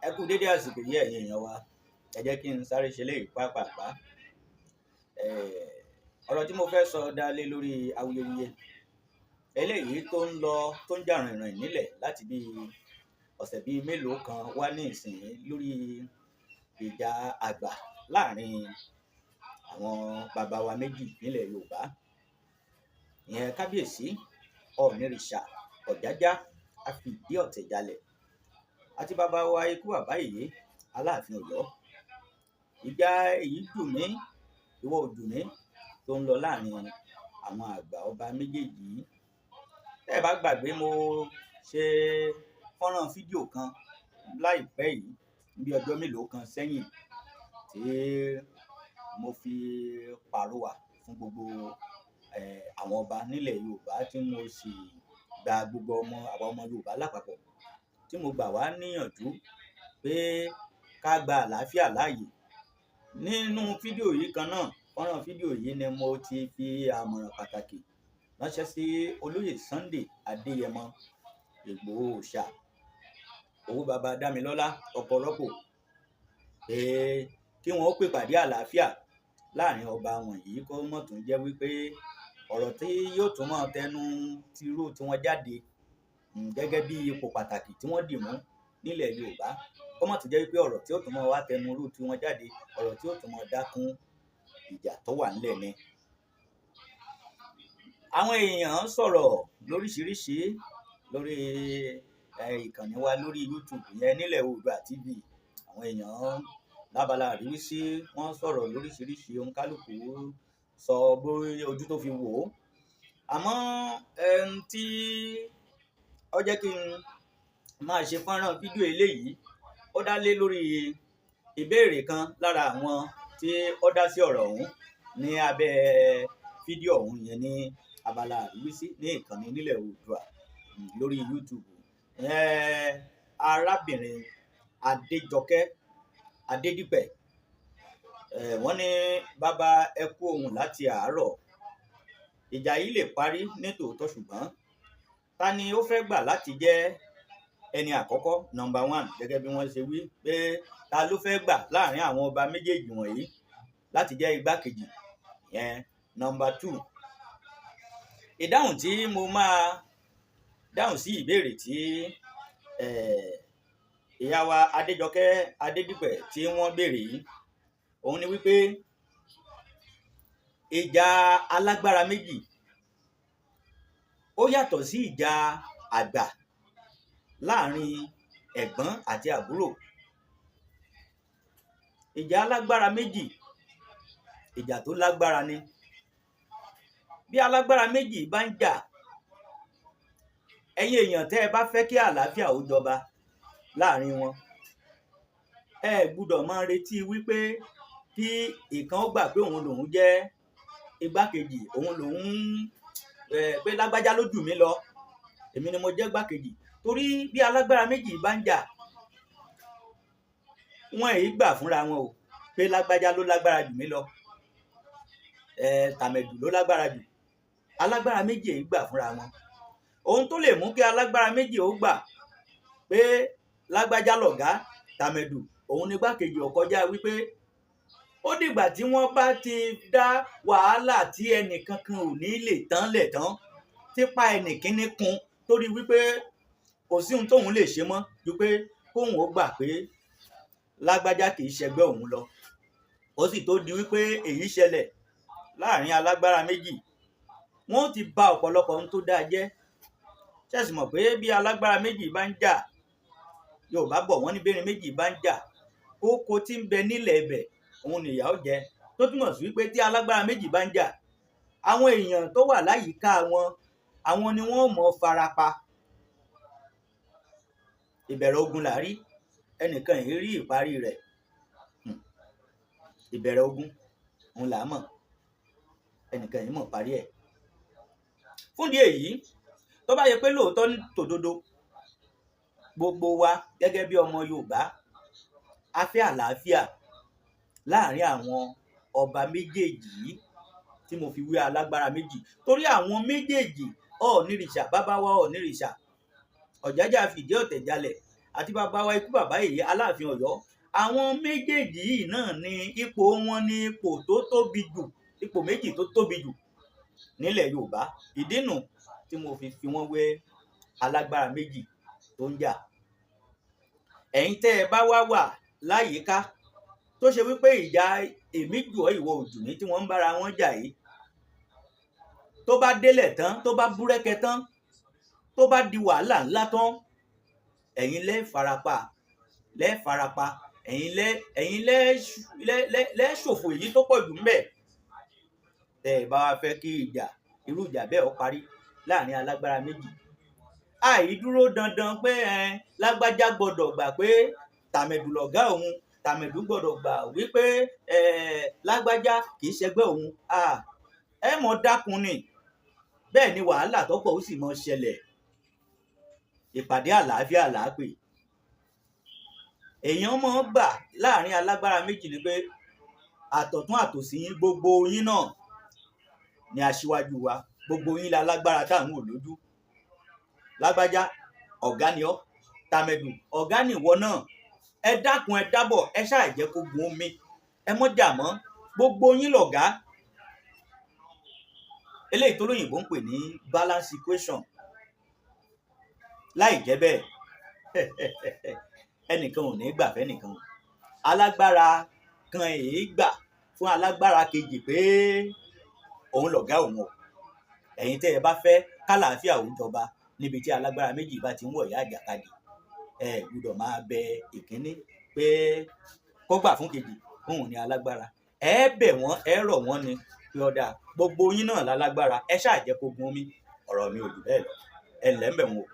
Ẹ kú dédé àsìkò yìí, ẹ̀yin èèyàn wa. Ẹ jẹ́ kí n sáré ṣe léyìí pápápá. Ọ̀rọ̀ tí mo fẹ́ sọ dá lé lórí awuyewuye eléyìí tó ń lọ, tó ń jà rìnrìn nílẹ̀ láti bí ọ̀sẹ̀ bíi mélòó kan wá ní ìsìn, lórí ìjà àgbà láàrin àwọn bàbá wa méjì nílẹ̀ Yorùbá, ìyẹn Kábíyèsí Ọọ̀nirìṣà Ọ̀jájá Afìdí Ọ̀tẹ̀ Jalẹ̀ àti bàbá wa ikú bàbá yìí, Aláàfin Ọ̀yọ́. Ìjà èyí dùn mí, ìwọ ò dùn mí tó ń lọ láàrin àwọn àgbà ọba méjèèjì yìí. Tẹ́ ẹ bá gbàgbé, mo ṣe fọ́nrán fídíò kan láìpẹ́ yìí, bí ọjọ́ mélòó kan sẹ́yìn, tí mo fi pàrọwà fún gbogbo àwọn ọba nílẹ̀ Yorùbá, tí mo sì gba gbogbo ọmọ àwọn ọmọ Yorùbá lápapọ̀, tí mo gbà wá níyànjú pé ká gba àlàáfíà láàyè. Nínú fídíò yìí kan náà, fọ́nrán fídíò yìí ni mo ti fi àmọ̀ràn pàtàkì ránṣẹ́ sí Olóyè Sunday Adéyẹmọ Ìgbòho Òòṣà, owó baba Dámilọ́lá ọkọ̀ rọ́pò, pé kí wọ́n ó pèpàdé àlàáfíà láàrin ọba wọ̀nyí, kó mọ̀ tún jẹ́ wípé ọ̀rọ̀ tí yóò tún mọ́ tẹnu tírú tí wọ́n jáde gẹ́gẹ́ bí ipò pàtàkì tí wọ́n dì mú nílẹ̀ Yorùbá, kó mọ̀ tún jẹ́ wípé ọ̀rọ̀ tí ó tún mọ́ wá tẹnu irú tí wọ́n jáde, ọ̀rọ̀ tí ó tún mọ́ dákún ìjà tó wà nílẹ̀ ni. Àwọn èèyàn sọ̀rọ̀ lóríṣiríṣi lórí ìkànnì wa lórí YouTube yẹn, nílẹ̀ Oòduà TV. Àwọn èèyàn lábala àríwísí, wọ́n sọ̀rọ̀ lóríṣiríṣi, oníkálukú sọ bó ojú tó fi wò ó. Àmọ́ tí ó jẹ́ kí n máa ṣe fọ́nrán fídíò eléyìí, ó dá lé lórí ìbéèrè kan lára àwọn tí ó dá sí ọ̀rọ̀ ọ̀hún ní abẹ́ fídíò ọ̀hún yẹn, ní abala àríwísí ní ìkànnì nílẹ̀ Oòduà lórí YouTube. Arábìnrin Adéjọkẹ́ Adédìpẹ̀, wọ́n ní, "Bàbá, ẹ kú ohùn láti àárọ̀. Ìjà yìí lè parí ní tòótọ́, ṣùgbọ́n ta ni ó fẹ́ gbà láti jẹ́ ẹni àkọ́kọ́, number one?" Gẹ́gẹ́ bí wọ́n ṣe wí pé ta ló fẹ́ gbà láàrin àwọn ọba méjèèjì wọ̀nyí láti jẹ́ igbákejì yẹn, number two. Ìdáhùn tí mo máa dáhùn sí ìbéèrè tí ìyá wa Adéjọkẹ́ Adédìpẹ̀ tí wọ́n béèrè yìí, òun ni wípé ìjà alágbára méjì, ó yàtọ̀ sí ìjà àgbà láàrin ẹ̀gbọ́n àti àbúrò. Ìjà alágbára méjì, ìjà tó lágbára ni. Bí alágbára méjì bá ń jà, ẹ̀yin èèyàn tẹ́ ẹ bá fẹ́ kí àlàáfíà ó jọba láàrin wọn, ẹ gbúdọ̀ máa retí wípé kí ìkan ó gbà pé òun lòun jẹ́ igbákejì, òun lòun pé lágbájá ló jù mí lọ, èmi ni mo jẹ́ igbákejì. Torí bí alágbára méjì bá ń jà, wọn èyí gbà fúnra wọn o pé lágbájá ló lágbára jù mí lọ, tàmẹ̀dù ló lágbára jù. Alágbára méjì èyí gbà fúnra wọn. Ohun tó lè mú kí alágbára méjì ó gbà pé lágbájá lọ̀gá, tàmẹ̀dù òun ní igbákejì, ó kọjá wípé ó dìgbà tí wọ́n bá ti dá wàhálà tí ẹnìkankan ò ní lè tán lẹ̀ tán, típa ẹnìkíní kún, torí wípé kò sí ohun tóun lè ṣe mọ́ ju pé kóun ó gbà pé lágbájá kì í ṣẹgbẹ́ òun lọ. Ó sì tó di wípé èyí ṣẹlẹ̀ láàrin alágbára méjì, wọ́n ó ti ba ọ̀pọ̀lọpọ̀ ohun tó dáa jẹ́. Ṣẹ́sì mọ̀ pé bí alágbára méjì bá ń jà, Yorùbá bọ̀ wọ́n ní bérin méjì bá ń jà, kókó tí ń bẹ nílẹ̀ ibẹ̀ òun nìyà ó jẹ. Tó túmọ̀ sí wípé tí alágbára méjì bá ń jà, àwọn èèyàn tó wà láyìíká wọn, àwọn ni wọ́n mọ̀ farapa. Ìbẹ̀rẹ̀ ogun là rí, ẹnìkan yìí rí ìparí rẹ̀. Ìbẹ̀rẹ̀ ogun òun là á mọ̀, ẹnìkan yìí mọ̀ parí ẹ̀. Fúndìí èyí, tó bá yẹ pé lóòótọ́ ní tòdodo, gbogbo wa gẹ́gẹ́ bí ọmọ Yorùbá a fẹ́ àlàáfíà láàrin àwọn ọba méjèèjì yìí tí mo fi wé alágbára méjì, torí àwọn méjèèjì, Ọọ̀nirìṣà, bàbá wa Ọọ̀nirìṣà Ọ̀jájá fìdí ọ̀tẹ̀ jalẹ̀. Àti bàbá wa ikú bàbá yìí, Aláàfin Ọ̀yọ́, àwọn méjèèjì yìí náà ní ipò wọn, ní ipò tó tóbi jù, ipò méjì tó tóbi jù nílẹ̀ Yorùbá. Ìdínú tí mo fi fi wọ́n wé alágbára méjì tó ń jà. Ẹ̀yin tẹ́ ẹ bá wá wà láyìíká tó ṣe wípé ìjà èmi jù ọ́, ìwọ ò jù mí tí wọ́n ń bára wọn jà yìí, tó bá délẹ̀ tán, tó bá búrẹ́kẹ tán, tó bá di wàhálà ńlá tán, ẹ̀yin lẹ́ farapa, lẹ́ farapa, ẹ̀yin lẹ́ ṣòfò èyí tó pọ̀ jù ńbẹ̀. Tẹ́ ẹ bá wá fẹ́ kí ìjà, irú ìjà bẹ́ẹ̀, ó parí láàrin alágbára méjì, àìdúró dandan pé ẹ lágbájá gbọ́dọ̀ gbà pé tàmẹ̀dù lọ̀gá òun, tàmẹ̀dù gbọ́dọ̀ gbà wípé ẹ lágbájá kì í ṣẹgbẹ́ òun, ẹ mọ̀ dákun ni. Bẹ́ẹ̀ ni wàhálà tó pọ̀ ó sì mọ̀ ṣẹlẹ̀. Ìpàdé àlàáfíà làápè èèyàn mọ̀ gbà láàrin alágbára méjì ni pé àtọ̀tún àtòsí yín, gbogbo yín náà ni aṣíwájú wa, gbogbo yín la lágbára tá à ń wò lójú. Lágbájá, ọ̀gá ni ọ́. Tàmẹ̀dù, ọ̀gá ni ìwọ náà. Ẹ dákun, ẹ dábọ̀, ẹ ṣáà jẹ́ kó gun omi, ẹ mọ́ jà mọ́. Gbogbo yín lọ̀gá. Eléyìí tó lóyìnbó ń pè ní balance equation. Láì jẹ́ bẹ́ẹ̀, ẹnìkan ò ní gbà fẹ́nìkan. Alágbára kan èé gbà fún alágbára kejì pé òun lọ̀gá òun o. Ẹ̀yin tẹ́ ẹ bá fẹ́ kálàáfíà òun jọba níbi tí alágbára méjì bá ti ń wọ̀yá àjàkadì, ẹ gbọ́dọ̀ máa bẹ ìkíní pé kó gbà fún kejì òun ní alágbára. Ẹ bẹ̀ wọ́n, ẹ rọ̀ wọ́n ni pé ọ̀dà, gbogbo yín náà lálágbára, ẹ ṣáà jẹ́ kó gun omi. Ọ̀rọ̀ mi ò jù bẹ́ẹ̀ lọ. Ẹ ǹlẹ́ ń bẹ̀ wọ́n o.